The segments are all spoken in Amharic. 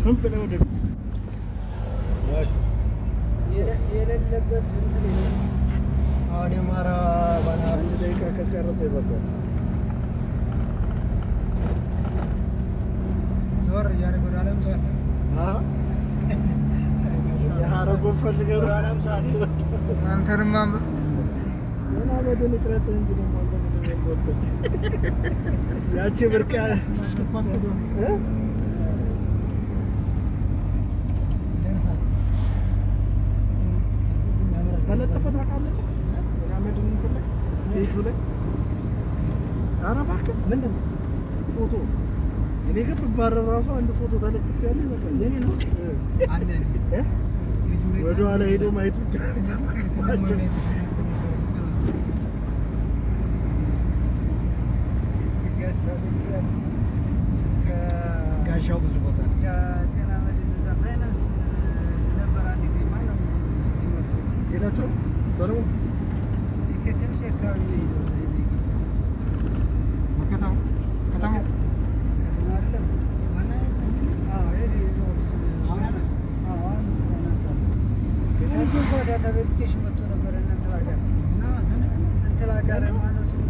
ዝም ብለህ ወደፊት። የሌለበት እንትን የለም። አሁን የማራ ባለሀብት 1 ደቂቃ ከጨረሰ ይበቃል። ዞር እያደረገ ወደ አለም ሰው አለ። የሀረጎን ፈልገህ ነው። አንተንማ ገና በድን ቅረጽ እንጂ ደግሞ አንተ ምንድን ነው የምትወጡት? ያቺ ብርቅ እ? ተለጥፎ ታውቃለህ? የአመድን እንትን ላይ፣ ፔጁ ላይ። ኧረ እባክህ። ምንድን ነው? ፎቶ። እኔ ግን ብባረር እራሱ አንድ ፎቶ ተለጥፍ ያለ ይበቃል። የኔ ነው አለ። እ? ወደኋላ ሄዶ ማየት ብቻ ነው የሚጠበቅባቸው። ጋሻው ብዙ ቦታ ነው። ከጤና መድን እዛ ፋይናንስ ነበር አንድ ጊዜ። ማነው እዚህ መጥቶ? ጌታቸው ሰለሞን። ከከሚሴ አካባቢ ነው የሄደው። እዛ ሄደ። ከተማ ከተማ። ከተማ አይደለም። አዎ፣ ሄደ office። አሁን አለ? አዎ፣ አሁን ፋይናንስ አለ። ከዚህ እንኳን data verification መጥቶ ነበር። እነ እንትና ጋር፣ እንትና ጋር ማነው ስሙ?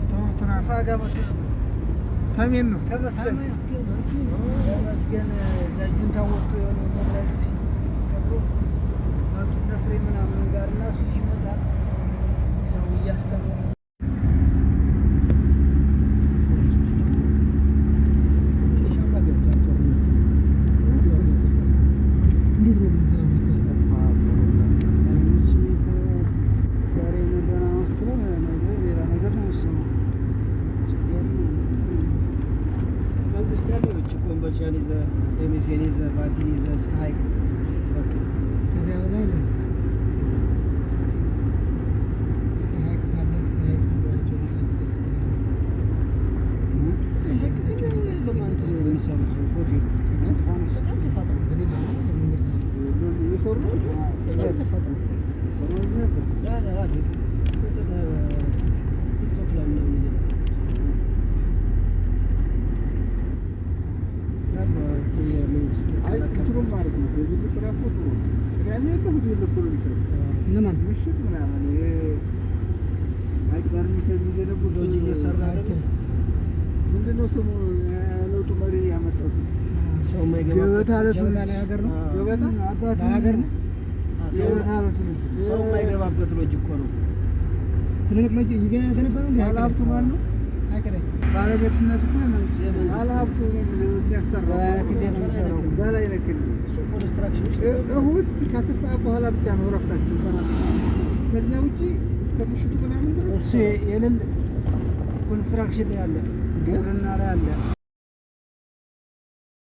ቱፋ ጋር መጥቶ ነበር። ተሜን ነው። ተመስገን፣ ተመስገን እዛ ጁንታ ወጥቶ የሆነ mobilization ተብሎ መጡ እነ ፍሬ ምናምን ጋር እና እሱ ሲመጣ ሰው እያስቀመጠ። ሻምባ ገብቷል ጦርነት። እንዴት ነው ያለች ቤት ዛሬ ነው ደህና ነው ስትለው ነገ ሌላ ነገር ነው የሚሰማው። መንግስት ያለው እች ኮምቦልቻን ይዘህ፣ ከሚሴን ይዘህ፣ ባቲን ይዘህ እስከ ሀይቅ በቃ። ከዚያ በላይ ነው። እስከ ሀይቅ ካለ እስከ ሀይቅ ብሏቸው። ለማን እንትን ነው የሚሰሩት ሆቴሉ? እስጢፋኖስ። በጣም ተፋጥነው፣ እየሰሩ ነው። በጣም ተፋጥነው። እንትን ቲክቶክ ላይ ምናምን እየለቀቁት የመንግስት አይ እንትኑም ማለት ነው። የግል ስራ እኮ ጥሩ ነው። ቅዳሜ የለ እሑድ የለ እኮ ነው የሚሰሩት። እነማን? ምሽት ምናምን ይሄ ሀይቅ ዳር የሚገነቡት። ሎጅ እየሰራ አይደል? ምንድን ነው ስሙ? የለውጡ መሪ ያመጣው ስም። ሰው የማይገባበት ገበታ ለትውልድ። ገበታ ለሀገር ነው። ገበታ። አባቱ ለሀገር ነው። ሰው ገበታ ለትውልድ። ሰው የማይገባበት ሎጅ እኮ ነው። ትልልቅ ሎጅ እየገነባ ነው። እንደ ባለሀብቱ ማን ነው? ሀይቅ ላይ ባለቤትነት እኮ የመንግስት ነው። ባለሀብቱ የሚያሰራው። በጊዜ ነው የሚሰራው። በላይ ነክል። እሱ construction ውስጥ። እሑድ ከ10 ሰዓት በኋላ ብቻ ነው እረፍታቸው። ከዚያ ውጪ እስከ ምሽቱ ምናምን ድረስ። እሱ የሌለ construction ላይ አለ፣ ግብርና ላይ አለ።